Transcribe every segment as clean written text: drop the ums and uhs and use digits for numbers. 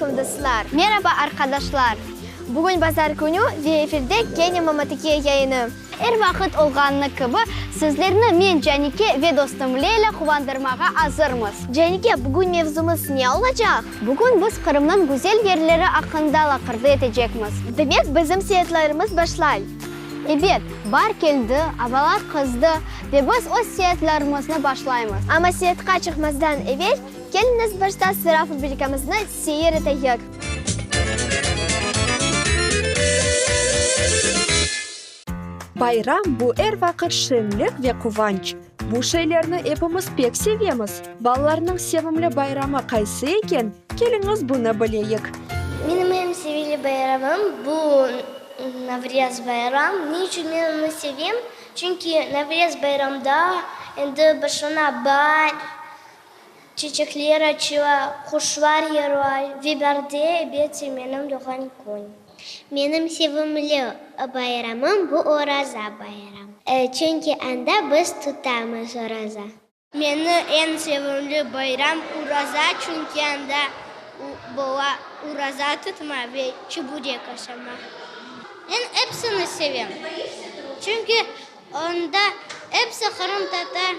aleyküm, dostlar! Meraba, arqadaşlar! Bugün bazar künü ve efirde kene Mamatike yayını. Er vaqıt olğanı kibi, sizlerni men, Canike, ve dostum Leyla quvandırmağa azırmız. Canike, bugün mevzumız ne olacaq? Bugün biz Qırımnıñ güzel yerleri aqqında laqırdı etecekmiz. Demek, bizim seyaatlarımız başlay. Ebet, baar keldi, avalar qızdı ve biz öz seyaatlarımıznı başlaymız. Amma seyaatqa çıqmazdan evel, keliñiz başta sıra rubrikamıznı seyir eteyik. Bayram, bu er vaqıt şeñlik ve quvanç. Bu şeylerni epimiz pek sevemiz. Balalarnıñ sevimli bayramı qaysı eken, keliñiz bunı bileyik. Menim eñ sevimli bayramım bu Navrez bayram. Ne içün men onı sevem? Çünki Navrez bayramda endi başlana baar, çeçekler açıla, quşlar yırlay ve baarde, elbette, menim doğğan kün. Menim sevimli bayramım bu Oraza bayram. Çünki anda biz tutamız oraza. Meni eñ sevimli bayram Uraza, çünki anda bola uraza tutma ve çiburek aşama. Men epsini sevem, çünki onda epsi qırımtatar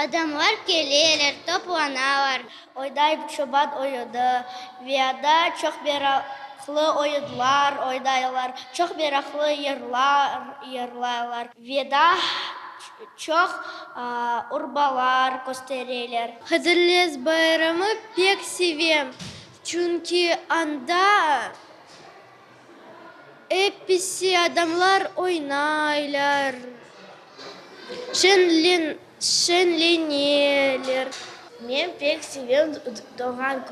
adamlar keleler, toplanalar. Oynayıp çoban oyunı ve anda çoq meraqlı oyunlar oynaylar, çoq meraqlı yırlar yırlaylar ve daa çoq urbalar köstereler. Hıdırlez bayramı pek sevem, çünki anda episi adamlar oynaylar, şeñleneler. Men pek sevem doğğan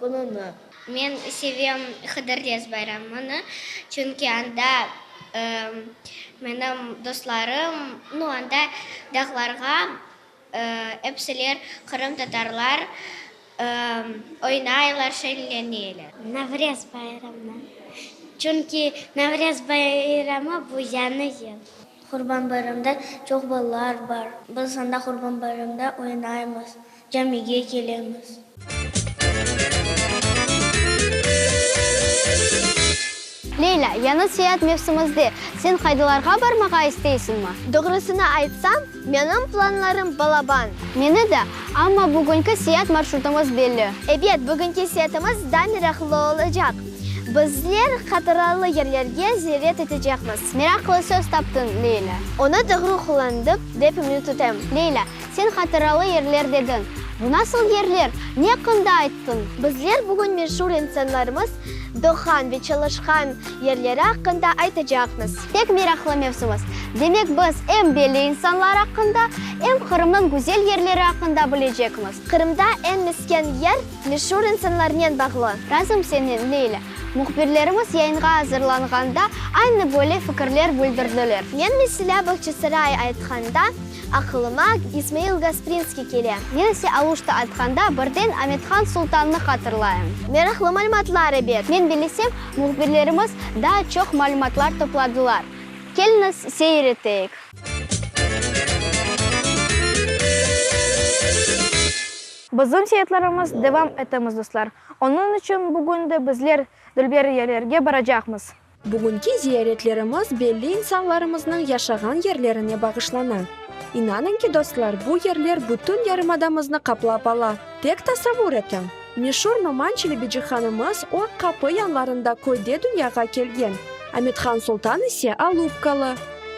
kününi. Men sevem Hıdırlez bayramını, çünki anda menim dostlarım, nu, anda dağlarğa epsiler qırımtatarlar oynaylar, şeñleneler. Navrez bayramını, çünki Navrez bayramı bu yañı yıl. Qurban bayramda çoq balalar bar. Biz anda Qurban bayramda oynaymız, camige kelemiz. Leylâ, yañı seyaat mevsimizde sen qaydalarğa barmağa isteysiñmi? Doğrusını aytsam, menim planlarım balaban. Meni de, amma bugünki seyaat marşrutımız belli. Ebet, bugünki seyaatımız daa meraqlı olacaq. Bizler hatıralı yerlerge ziyaret etecekmiz. Meraqlı söz taptıñ, Leylâ. Onı doğru qullandım, dep ümüt etem. Leylâ, sen hatıralı yerler dediñ. Bu nasıl yerler? Ne aqqında ayttıñ? Bizler bugün meşur insanlarımız doğğan ve çalışqan yerleri aqqında aytacaqmız. Pek meraqlı mevzumız. Demek, biz em belli insanlar aqqında, em Qırımnıñ güzel yerleri aqqında bilecekmiz. Qırımda eñ mesken yer Meşur insanlarnen bağlı. Razım senen, Leylâ. Mühbirlerimiz yayınğa azırlanğanda aynı böyle fikirler bildirdiler. Men meselâ Bağçasaray aytqanda aqılıma İsmail Gasprinskiy kele. Men ise Aluşta aytqanda birden Amethan Sultannı hatırlayım. Meraqlı malümatlar, ebet. Men bilesem, mühbirlerimiz daa çoq malümatlar topladılar. Keliñiz, seyir eteyik. Bizim seyatlarımız devam etemiz, dostlar. Onıñ içün bugün de bizler dülber yerlerge baracaqmız. Bugünki ziyaretlerimiz belli insanlarımıznıñ yaşağan yerlerine bağışlana. İnanıñ ki, dostlar, bu yerler bütün yarımadamıznı qaplap ala. Tek tasavvur etiñ, meşur Noman Çelebicihanımız Or Qapı yanlarında köyde dünyağa kelgen, Amethan Sultan ise Alupkalı.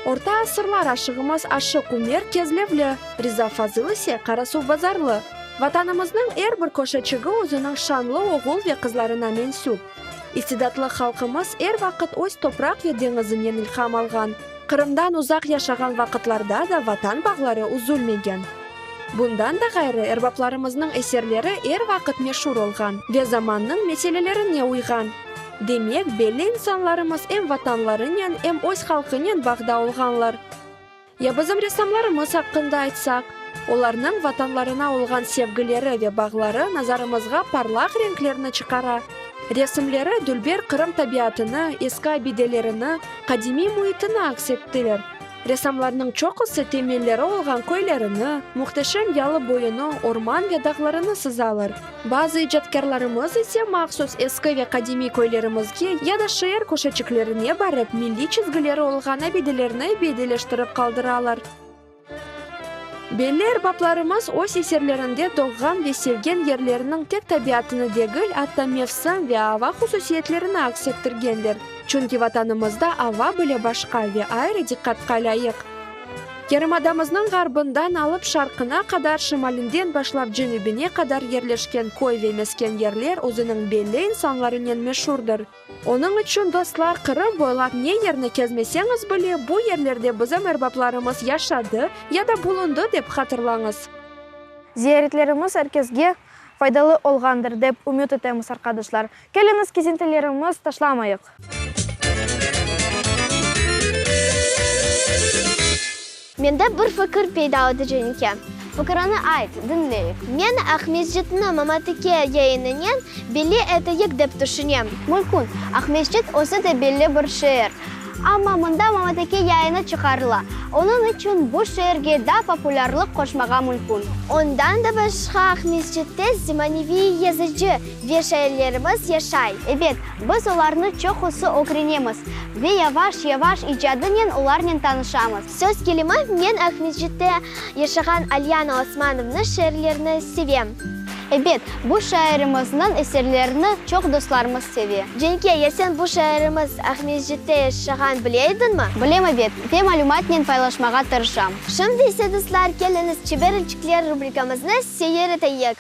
Orta asırlar aşığımız Aşıq Umer Kezlevli, Riza Fazıl ise Qarasuvbazarlı. Vatanımıznıñ er bir köşeçigi özüniñ şanlı oğul ve qızlarına mensüp. İstidatlı halqımız er vaqıt öz topraq ve deñizinen ilham alğan. Qırımdan uzaq yaşağan vaqıtlarda da Vatan bağları üzülmegen. Bundan da ğayrı, erbaplarımıznıñ eserleri er vaqıt meşur olğan ve zamannıñ meselelerine uyğan. Demek, belli insanlarımız em Vatanlarınen, em öz halqınen bağda olğanlar. Ya bizim ressamlarımız aqqında aytsaq? Olarnıñ Vatanlarına olğan sevgileri ve bağları nazarımızğa parlaq renklerni çıqara. Resimleri dülber Qırım tabiatını, eski abidelerini, qadimiy müitini aks ettiler. Ressamlarnıñ çoqusı temelleri olğan köylerini, mühteşem yalı boyunı, orman ve dağlarını sızalar. Bazı icatkârlarımız ise mahsus eski ve qadimiy köylerimizge ya da şeer köşeçiklerine barıp milliy çizgileri olğan abidelerni ebediyleştirip qaldıralar. Belli erbaplarımız öz eserlerinde doğğan ve sevgen yerleriniñ tek tabiatını degil, atta mevsim ve ava hususiyetlerini aks ettirgenler. Çünki Vatanımızda ava bile başqa ve ayrı diqqatqa lâyıq. Yarımadamıznıñ ğarbından alıp şarqına qadar, şimalinden başlap cenübine qadar yerleşken köy ve mesken yerler özüniñ belli insanlarınen meşurdır. Onıñ içün, dostlar, Qırım boylap ne yerni kezmeseñiz bile, bu yerlerde bizim erbaplarımız yaşadı ya da bulundı dep hatırlañız. Ziyaretlerimiz er kesge faydalı olğandır, dep ümüt etemiz, arqadaşlar. Keliñiz, kezintilerimiz taşlamayıq. Mende bir fikir peyda oldı, Cenike. Fikrini ayt, diñleyik. Men Aqmescitni Mamatike yayınınen belli eteyik dep tüşünem. Mümkün, Aqmescit özü de belli bir şeer. Amma mında Mamatike yayını çıqarıla, onıñ içün bu şeerge daa populârlıq qoşmağa mümkün. Ondan da başqa Aqmescitte zemaneviy yazıcı ve şairlerimiz yaşay. Ebet, biz olarnı çoqusı ögrenemiz ve yavaş-yavaş icadınen olarnen tanışamız. Söz kelimi, men Aqmescitte yaşağan Alyana Osmanovnıñ şiirlerini sevem. Ebet, bu şairimizniñ eserlerini çoq dostlarımız seve. Cenke, ya sen bu şairimiz Aqmescitte yaşağan bile ediñmi? Bilem, ebet, ve malümatnen paylaşmağa tırışam. Şimdi ise, dostlar, keliñiz Çeber elçikler rubrikamıznı seyir eteyik.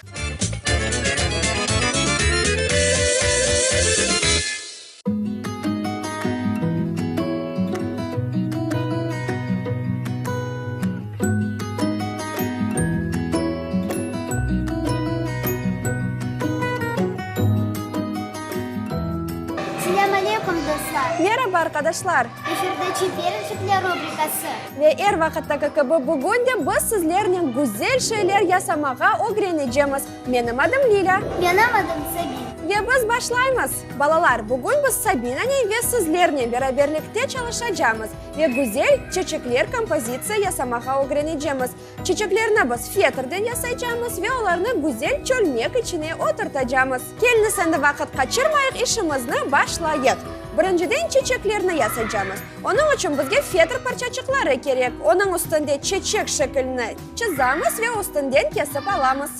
Selâm aleyküm, dostlar! Meraba, arqadaşlar! Efirde Çeber elçikler rubrikası. Ve er vaqıttaki kibi bugün de biz sizlernen güzel şeyler yasamağa ögrenecemiz. Menim adım Lilâ. Menim adım Sabina. Ve biz başlaymız! Balalar, bugün biz Sabinanen ve sizlernen beraberlikte çalışacamız ve güzel çeçekler kompozitsiya yasamağa ögrenecemiz. Çeçeklerni biz fetrden yasaycamız ve olarnı güzel çölmek içine oturtacamız. Keliñiz endi vaqıt qaçırmayıq, işimizni başlayıq. Birinciden çeçeklerni yasaycamız. Onıñ içün bizge fetr parçaçıqları kerek. Onıñ üstünde çeçek şeklini çızamız ve üstünden kesip alamız.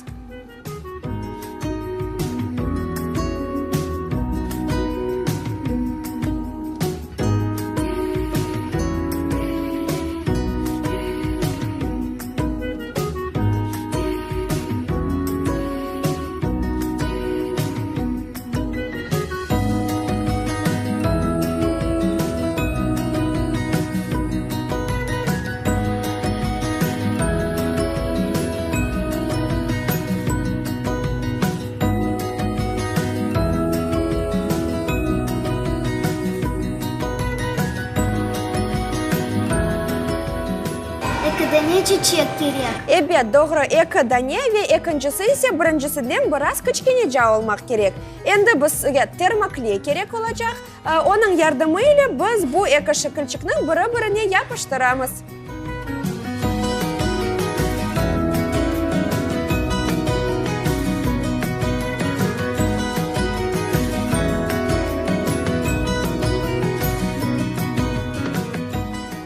Eki dane çiçek kerek. Ebet, doğru, eki dane ve ekincisi ise birincisinden biraz kiçkeneca olmaq kerek. Endi bizge termokley kerek olacaq. Onıñ yardımı ile biz bu eki şekilçikni biri-birine yapıştıramız.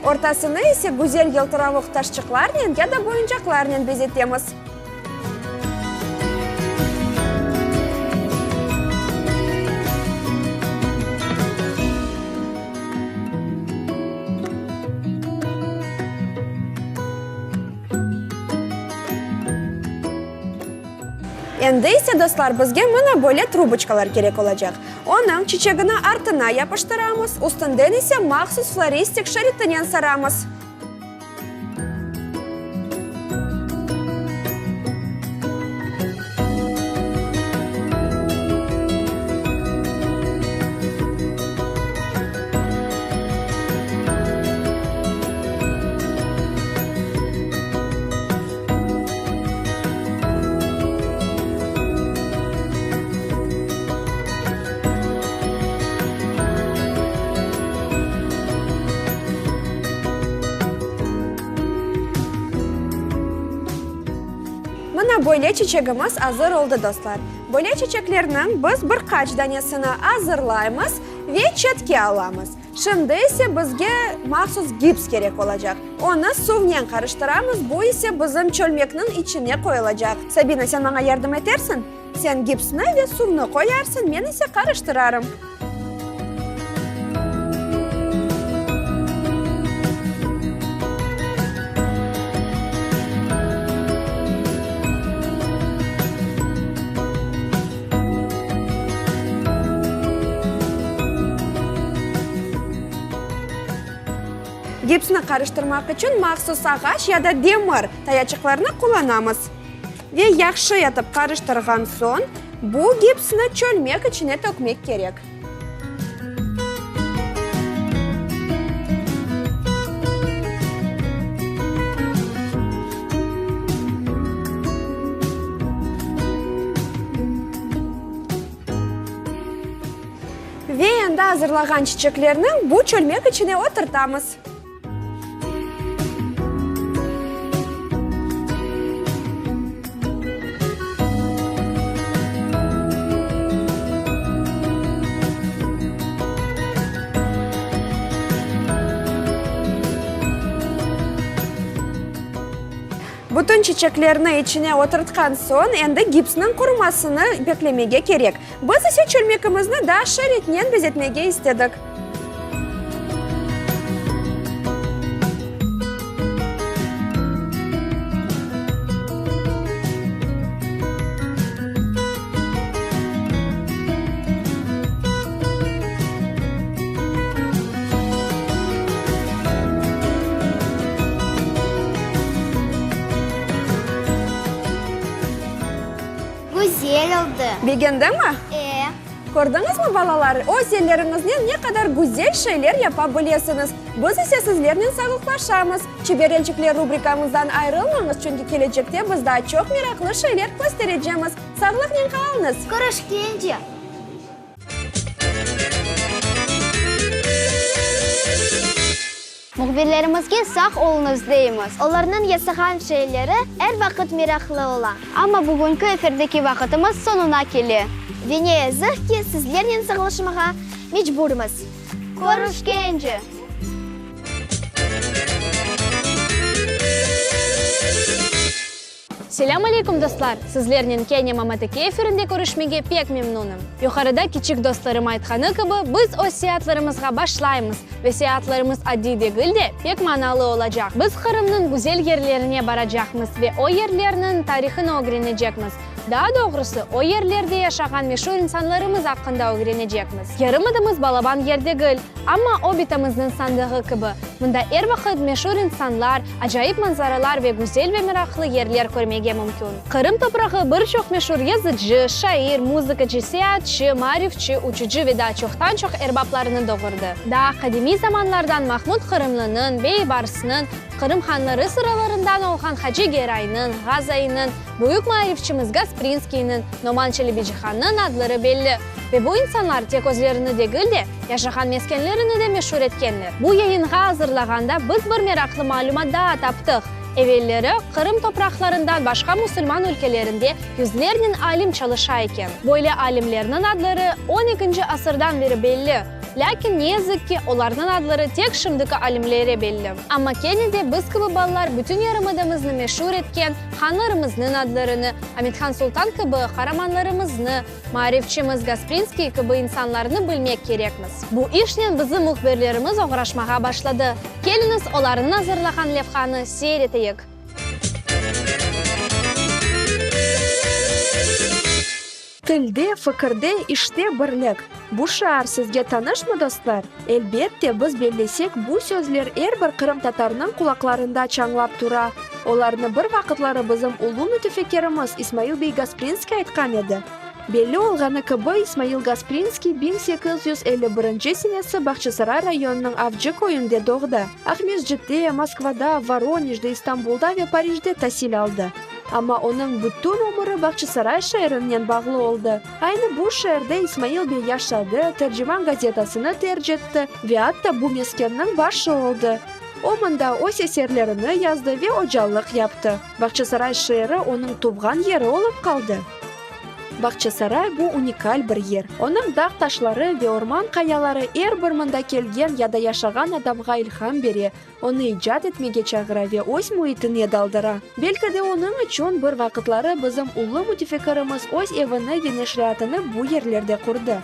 Ortasını ise güzel yıltıravuq taşçıqlarnen ya da boyuncaqlarnen bezetemiz. Endi ise, dostlar, bizge mına böyle truboçkalar kerek olacaq. Onıñ çiçegini artına yapıştıramız, üstünden ise mahsus floristik şeritinen saramız. Mına böyle çiçegimiz azır oldı, dostlar. Böyle çiçeklerniñ biz bir qaç danesini azırlaymız ve çetke alamız. Şimdi ise bizge mahsus gips kerek olacaq. Onı suvnen qarıştıramız, bu ise bizim çölmekniñ içine qoyulacaq. Sabina, sen maña yardım etersiñ? Sen gipsni ve suvnı qoyarsıñ, men ise qarıştırarım. Gipsni qarıştırmaq içün mahsus ağaç ya da demir tayaçıqlarnı qullanamız. Ve yahşı etip qarıştırğan soñ, bu gipsni çölmek içine tökmek kerek. Ve endi azırlağan çiçeklerni bu çölmek içine oturtamız. Bütün çiçeklerni içine oturtqan soñ, endi gipsniñ qurumasını beklemege kerek. Biz ise çölmekimizni daa şeritnen bezetmege istedik. Güzel oldı. Begendiñmi? E. Kördiñizmi, balalar, öz elleriñiznen ne qadar güzel şeyler yapa bilesiñiz. Biz ise sizlernen sağlıqlaşamız. Çeberelçikler rubrikamızdan ayırılmañız, çünki kelecekte biz daa çoq meraqlı şeyler kösterecemiz. Sağlıqnen qalıñız! Körüşkence! Mühbirlerimizge sağ oluñız deymiz. Olarnıñ yasağan şeyleri er vaqıt meraqlı ola. Amma bugünki efirdeki vaqıtımız soñuna kele. Ve ne yazıq ki, sizlernen sağlaşmağa mecburmız. Körüşkence! Selâm aleyküm, dostlar! Sizlernen kene Mamateke efirinde körüşmege pek memnunım. Yuqarıda kiçik dostlarım aytqanı kibi, biz öz seyaatlarımızğa başlaymız ve seyaatlarımız adiy degil de, pek manalı olacaq. Biz Qırımnıñ güzel yerlerine baracaqmız ve o yerlerniñ tarihını ögrenecekmiz. Daa doğrusı, o yerlerde yaşağan meşur insanlarımız aqqında ögrenecekmiz. Yarımadamız balaban yer degil, amma o bitamıznıñ sandığı kibi. Mında er vaqıt meşur insanlar, acayip manzaralar ve güzel ve meraqlı yerler körmege mümkün. Qırım toprağı bir çoq meşur yazıcı, şair, muzıkacı, seyaatçı, maarifçi, uçucı ve daa çoqtan-çoq erbaplarını doğurdı. Daa qadimiy zamanlardan Mahmud Qırımlınıñ, Beybarsnıñ, Qırım hanları sıralarından olğan Hacı Geraynıñ, Ğazayınıñ, Büyük maarifçimiz Gasprinskiyniñ, Noman Çelebicihannıñ adları belli ve bu insanlar tek özlerini degil de, yaşağan meskenlerini de meşur etkenler. Bu yayınğa azırlağanda biz bir meraqlı malümat daa taptıq, evelleri Qırım topraqlarından başqa musulman ülkelerinde yüzlernen alim çalışa eken. Böyle alimlerniñ adları on ekinci asırdan beri belli. Lâkin, ne yazıq ki, olarnıñ adları tek şimdiki alimlere belli. Amma kene de biz kibi balalar bütün yarımadamıznı meşur etken hanlarımıznıñ adlarını, Amethan Sultan kibi qaramanlarımıznı, maarifçimiz Gasprinskiy kibi insanlarnı bilmek kerekmiz. Bu işnen bizim mühbirlerimiz oğraşmağa başladı. Keliñiz, olarnıñ azırlağan levhanı seyir eteyik. Tilde, fikirde, işte birlik! Bu şiar sizge tanışmı, dostlar? Elbette, biz bellesek, bu sözler er bir qırımtatarnıñ qulaqlarında çañlap tura. Olarnı bir vaqıtları bizim ulu mütefekkirimiz İsmail bey Gasprinskiy aytqan edi. Belli olğanı kibi, İsmail Gasprinskiy 1851 senesi Bağçasaray rayonınıñ Avcı köyünde doğdı. Aqmescitte, Moskvada, Voronejde, İstanbulda ve Parijde tasil aldı. Amma onıñ bütün ömüri Bağçasaray şeerinen bağlı oldı. Aynı bu şeerde İsmail bey yaşadı, Terciman gazetasını terc etti ve atta bu meskenniñ başı oldı. O mında öz eserlerini yazdı ve ocalıq yaptı. Bağçasaray şeeri onıñ tuvğan yeri olıp qaldı. Bağçasaray bu unikal bir yer. Onıñ dağ taşları ve orman qayaları er bir mında kelgen ya da yaşağan adamğa ilham bere, onı icat etmege çağıra ve öz müitine daldıra. Belki de onıñ içün bir vaqıtları bizim ulu mütefikirimiz öz evini ve neşriyatını bu yerlerde qurdı.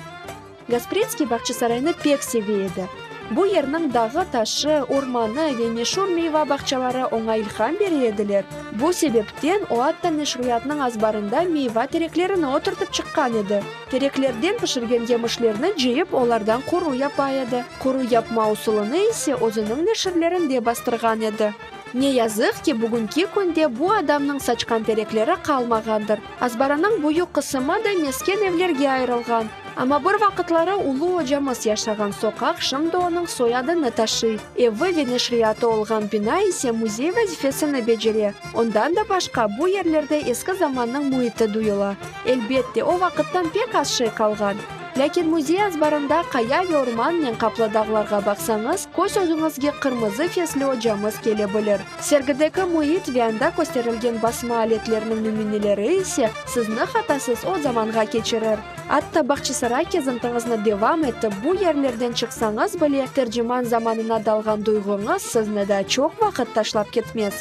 Gasprinskiy Bağçasaraynı pek seve edi. Bu yerniñ dağı-taşı, ormanı ve meşur meyva bağçaları oña ilham bere ediler. Bu sebepten o atta neşriyatnıñ azbarında meyva tereklerini oturtıp çıqqan edi. Tereklerden pişirgen yemişlerni cıyıp olardan quru yapa edi. Quru yapma usulını ise özüniñ neşirlerinde bastırğan edi. Ne yazıq ki, bugünki künde bu adamnıñ saçqan terekleri qalmağandır. Azbarınıñ büyük qısımı da mesken evlerge ayırılğan. Amma bir vaqıtları ulu ocamız yaşağan soqaq şimdi onıñ soyadını taşıy. Evi ve neşriyatı olğan bina ise müzey vazifesini becere. Ondan da başqa, bu yerlerde eski zamannıñ müiti duyula. Elbette, o vaqıttan pek az şey qalğan. Lâkin müzey azbarında qaya ve ormannen qaplı dağlarğa baqsañız, köz ögüñizge qırmızı fesli ocamız kele bilir. Sergideki müit ve anda kösterilgen basma aletlerniñ nümüneleri ise sizni hatasız o zamanğa keçirir. Atta Bağçasaray kezintiñizni devam etip bu yerlerden çıqsañız bile, terciman zamanına dalğan duyğuñız sizni daa çoq vaqıt taşlap ketmez.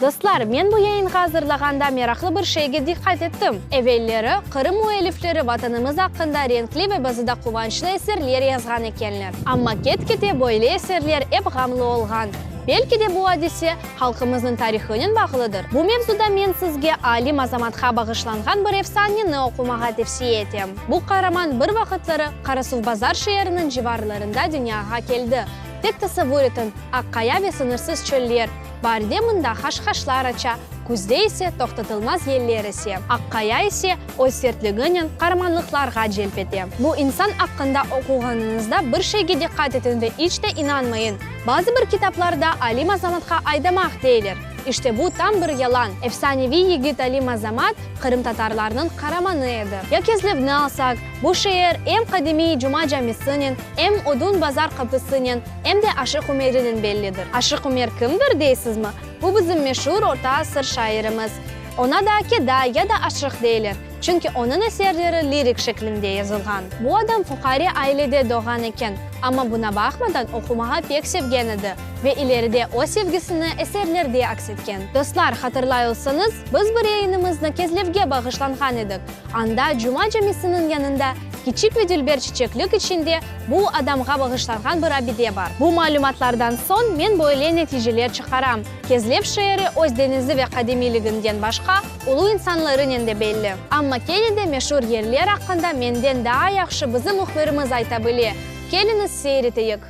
Dostlar, men bu yayınğa azırlağanda meraqlı bir şeyge diqqat ettim. Evelleri Qırım müellifleri Vatanımız aqqında renkli ve bazıda quvançlı eserler yazğan ekenler. Amma ket-kete böyle eserler ep ğamlı olğan. Belki de bu adise halqımıznıñ tarihınen bağlıdır? Bu mevzuda men sizge Alim Azamatqa bağışlanğan bir efsaneni oqumağa tevsiye etem. Bu qaraman bir vaqıtları Qarasuvbazar şeeriniñ civarlarında dünyağa keldi. Tek tasavvur etiñ, Aqqaya ve sıñırsız çöller, Baarde mında haşhaşlar aça, küzde ise toqtatılmaz yeller ese. Aqqaya ise öz sertliginen qaramanlıqlarğa celp ete. Bu insan aqqında oquğanıñızda bir şeyge diqqat etiñ ve iç de inanmayın. Bazı bir kitaplarda Alim Azamatqa aydamaq deyler. İşte bu tam bir yalan. Efsaneviy yigit Alim Azamat qırımtatarlarnıñ qaramanı edi. Ya Kezlevni alsaq, bu şeer em qadimiy Cuma camisinen, em Odun bazar qapısınen, Em de Aşıq Umerinen bellidir. Aşıq Umer kimdir deysizmi? Bu bizim meşur orta asır şairimiz. Ona da Keda ya da Aşıq deyler, çünki onıñ eserleri lirik şeklinde yazılğan. Bu adam fuqare ailede doğğan eken, amma buna baqmadan oqumağa pek sevgen edi ve ileride o sevgisini eserlerde aks etken. Dostlar, hatırlay olsañız, biz bir yayınımıznı Kezlevge bağışlanğan edik. Anda Cuma camisiniñ yanında kiçik ve dülber çiçeklik içinde bu adamğa bağışlanğan bir abide bar. Bu malümatlardan soñ men böyle neticeler çıqaram, Kezlev şeeri öz deñizi ve qadimiyliginden başqa, ulu insanlarınen de belli. Amma kene de meşur yerler aqqında menden daa yahşı bizim mühbirimiz ayta bile. Keliñiz seyir eteyik.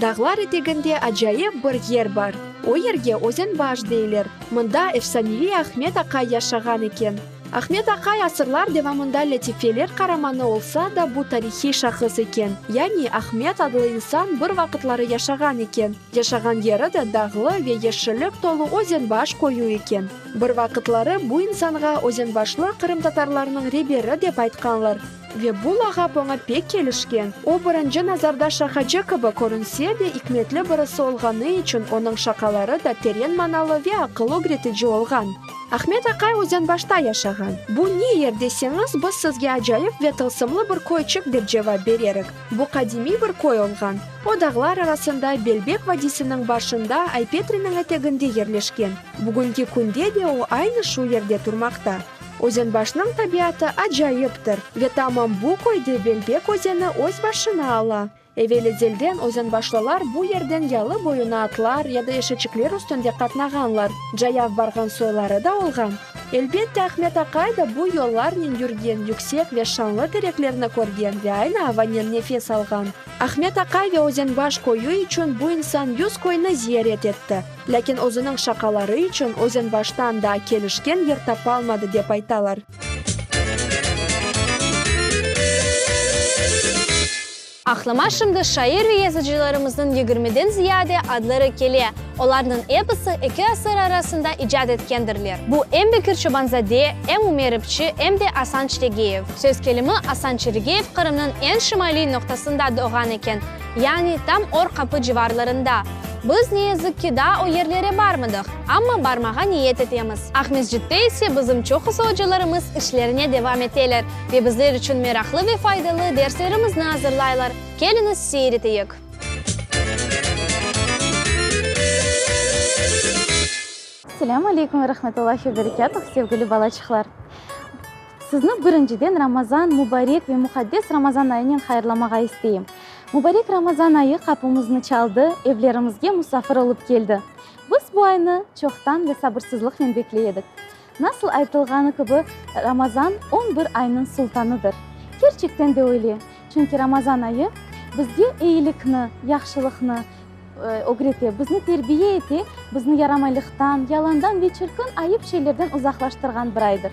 Dağlar eteginde acayip bir yer bar. O yerge Özenbaş deyler. Mında efsaneviy Ahmet aqay yaşağan eken. Ahmet aqay asırlar devamında lâtifeler qaramanı olsa da, bu tarihiy şahıs eken. Yani Ahmet adlı insan bir vaqıtları yaşağan eken. Yaşağan yeri de dağlı ve yeşillik tolu Özenbaş köyü eken. Bir vaqıtları bu insanğa özenbaşlı qırımtatarlarnıñ reberi dep aytqanlar. Ve bu lağap oña pek kelişken. O, birinci nazarda şaqacı kibi körünse de, ikmetli birisi olğanı içün onıñ şaqaları da teren manalı ve aqıl ögretici olğan. Ahmet aqay Özenbaşta yaşağan. Bu ne yer deseñiz, biz sizge acayip ve tılsımlı bir köyçik dep cevap bererik. Bu qadimiy bir köy olğan. O, dağlar arasında, Belbek vadisiniñ başında, Aypetriniñ eteginde yerleşken. Bugünki künde de o aynı şu yerde turmaqta. Özenbaşnıñ tabiatı acayiptir ve tamam bu köyde Belbek özeni öz başını ala. Evel-ezelden özenbaşlılar bu yerden yalı boyuna atlar ya da eşeçikler üstünde qatnağanlar, cayav barğan soyları da olğan. Elbette, Ahmet aqay da bu yollarnen yürgen, yüksek ve şanlı tereklerni körgen ve aynı avanen nefes alğan. Ahmet aqay ve Özenbaş köyü içün bu insan 100 köyni ziyaret etti. Lâkin özüniñ şaqaları içün Özenbaştan daa kelişken yer tapalmadı, dep aytalar. Aqlıma şimdi şair ve yazıcılarımıznıñ yigirmiden ziyade adları kele, olarnıñ episi eki asır arasında icat etkendirler. Bu em Bekir Çobanzade, em Ümer İpçi, em de Asan Çtegeyev. Söz kelimi, Asan Çergeyev Qırımnıñ eñ şimaliy noqtasında doğğan eken, yani tam Or Qapı civarlarında. Biz, ne yazıq ki, daa o yerlere barmadıq, amma barmağa niyet etemiz. Aqmescitte ise bizim çoqusı ocalarımız işlerine devam eteler ve bizler içün meraqlı ve faydalı derslerimizni azırlaylar. Keliñiz seyir eteyik. Selâmü aleykum ve rahmetullahi ve berekâtuh, sevgili balaçıqlar! Sizni birinciden Ramazan mubarek ve muqaddes Ramazan ayınen hayırlamağa isteyim. Mubarek Ramazan ayı qapımıznı çaldı, evlerimizge musafir olıp keldi. Biz bu aynı çoqtan ve sabırsızlıqnen bekley edik. Nasıl aytılğanı kibi, Ramazan on bir aynıñ sultanıdır. Kerçekten de öyle, çünki Ramazan ayı bizge eyilikni, yahşılıqnı ögrete, bizni terbiye ete, bizni yaramaylıqtan, yalandan ve çirkin, ayıp şeylerden uzaqlaştırğan bir aydır.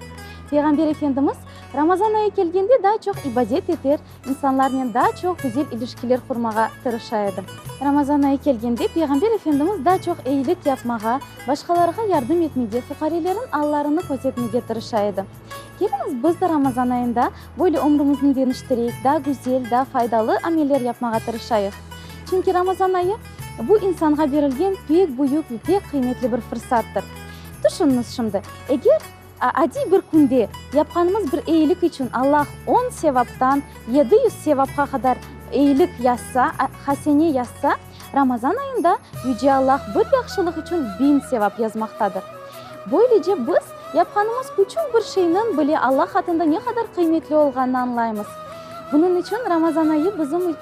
Peyğamber Efendimiz Ramazan ayı kelgende daa çoq ibadet eter, İnsanlarnen daa çoq güzel ilişkiler qurmağa tırışa edi. Ramazan ayı kelgende Peyğamber Efendimiz daa çoq eyilik yapmağa, başqalarğa yardım etmege, fuqarelerin allarını közetmege tırışa edi. Keliñiz, biz de Ramazan ayında böyle ömrümizni deñiştireyik, daa güzel, daa faydalı ameller yapmağa tırışayıq. Çünki Ramazan ayı, bu insanğa berilgen pek büyük ve pek qıymetli bir fırsattır. Tüşüniñiz şimdi, eger. Adiy bir künde yapqanımız bir eyilik içün Allah on sevaptan 700 sevapqa qadar eyilik yazsa, hasene yazsa, Ramazan ayında Yüce Allah bir yahşılıq içün biñ sevap yazmaqtadır. Böylece biz yapqanımız küçük bir şeyniñ bile Allah qatında ne qadar qıymetli olğanını añlaymız. Bunıñ içün Ramazan ayı bizim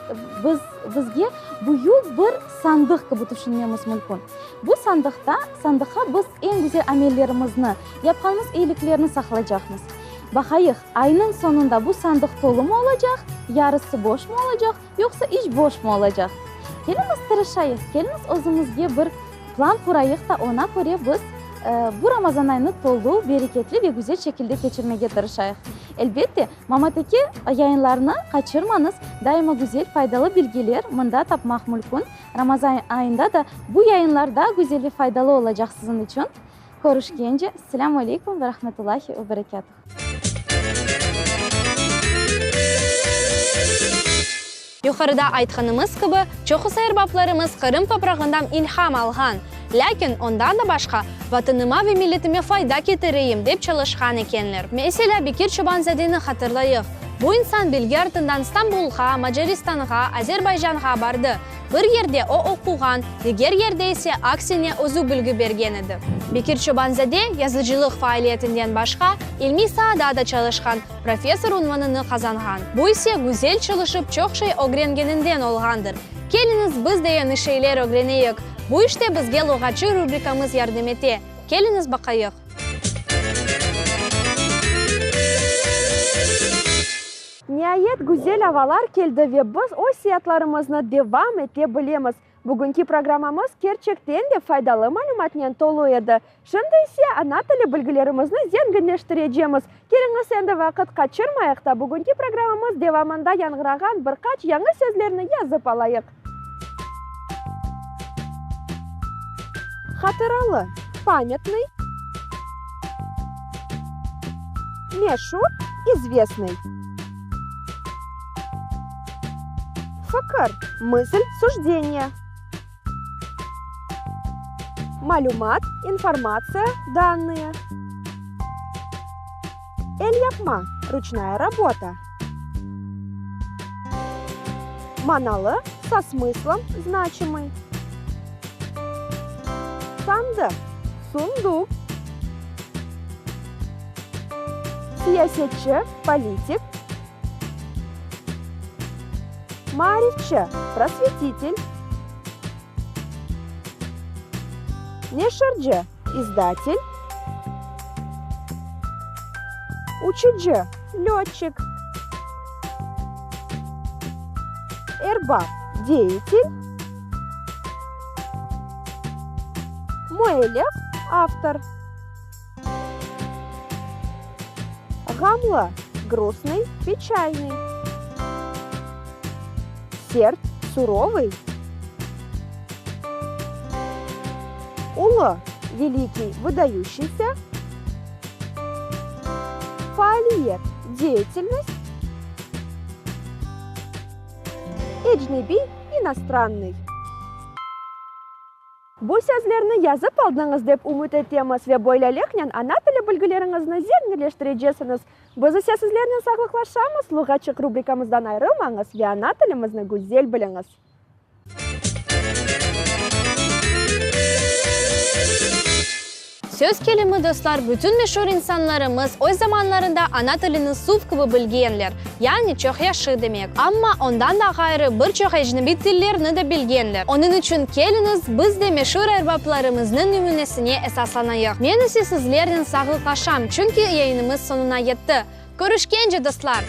biz bizge büyük bir sandıq kibi tüşünmemiz mümkün. Bu sandıqta, sandıqqa biz eñ güzel amellerimizni, yapqanımız eyiliklerni saqlaycaqmız. Baqayıq, aynıñ soñunda bu sandıq tolumı olacaq, yarısı boşmı olacaq, yoqsa iç boşmı olacaq? Keliñiz tırışayıq, keliñiz özümizge bir plan qurayıq da, oña köre biz bu Ramazan ayını tolu, bereketli ve güzel şekilde keçirmege tırışayıq. Elbette, Mamateke yayınlarını qaçırmañız, daima güzel, faydalı bilgiler mında tapmaq mülkün. Ramazan ayında da bu yayınlar daa güzel ve faydalı olacaq siziñ içün. Körüşkence, Selâmü aleykum ve rahmetullahi ve berekâtuh. Yuqarıda aytqanımız kibi, çoqusı erbaplarımız Qırım toprağından ilham alğan, lâkin ondan da başqa, Vatanıma ve milletime fayda ketireyim, dep çalışqan ekenler. Meselâ, Bekir Çoban-zadeni hatırlayıq. Bu insan bilgi artından Stambulğa, Macaristanğa, Azerbaycanğa bardı. Bir yerde o oquğan, diger yerde ise aksine özü bilgi bergen edi. Bekir Çoban-zade yazıcılıq faaliyetinden başqa ilmiy saada da çalışqan, professor unvanını qazanğan. Bu ise güzel çalışıp çoq şey ögrengeninden olğandır. Keliñiz biz de yañı şeyler ögreneyik. Bu işte bizge Luğatçı rubrikamız yardım ete. Keliñiz baqayıq. Niayet, güzel avalar keldi ve biz öz seyaatlarımıznı devam ete bilemiz. Bugünki programmamız kerçekten de faydalı malümatnen tolu edi. Şimdi ise ana tili bilgilerimizni zenginleştirecemiz. Keliñiz endi vaqıt qaçırmayıq da, bugünki programmamız devamında yañğırağan bir qaç yañı sözlerni yazıp alayıq. Hatıralı, pamâtnıy. Meşur, izvestnıy. Fikir, мысlь, sujdeniye. Malümat, informatsiya, dannıye. Elyapma, ruçnaya rabota. Manalı, со смыслом, значимый. Sandıq, sunduk. Siyasetçi, politik. Maarifçi, prosvetitel. Neşirci, izdatel. Uçucı, lötçik. Erbap, deyatel. Müellif, avtor. Ğamlı, grustnıy, peçalnıy. Sert, surovıy. Ulu, velikий, выдающийся. Faaliyet, деятельность. Ecnebiy, inostranныy. Bu sözlerni yazıp aldıñız dep ümüt etemiz ve böyleliknen ana tili bilgileriñizni zenginleştirecesiñiz. Biz ise sizlernen sağlıqlaşamız, Luğatçıq rubrikamızdan ayırılmañız ve ana tilimizni güzel biliñiz. Söz kelimi, dostlar, bütün meşur insanlarımız öz zamanlarında ana tilini suv kibi bilgenler, yani çoq yahşı demek. Amma ondan da ğayrı bir çoq ecnebiy tillerni de bilgenler. Onıñ içün keliñiz, biz de meşur erbaplarımıznıñ nümünesine esaslanayıq. Men ise sizlernen sağlıqlaşam, çünki yayınımız soñuna yetti. Körüşkence, dostlar!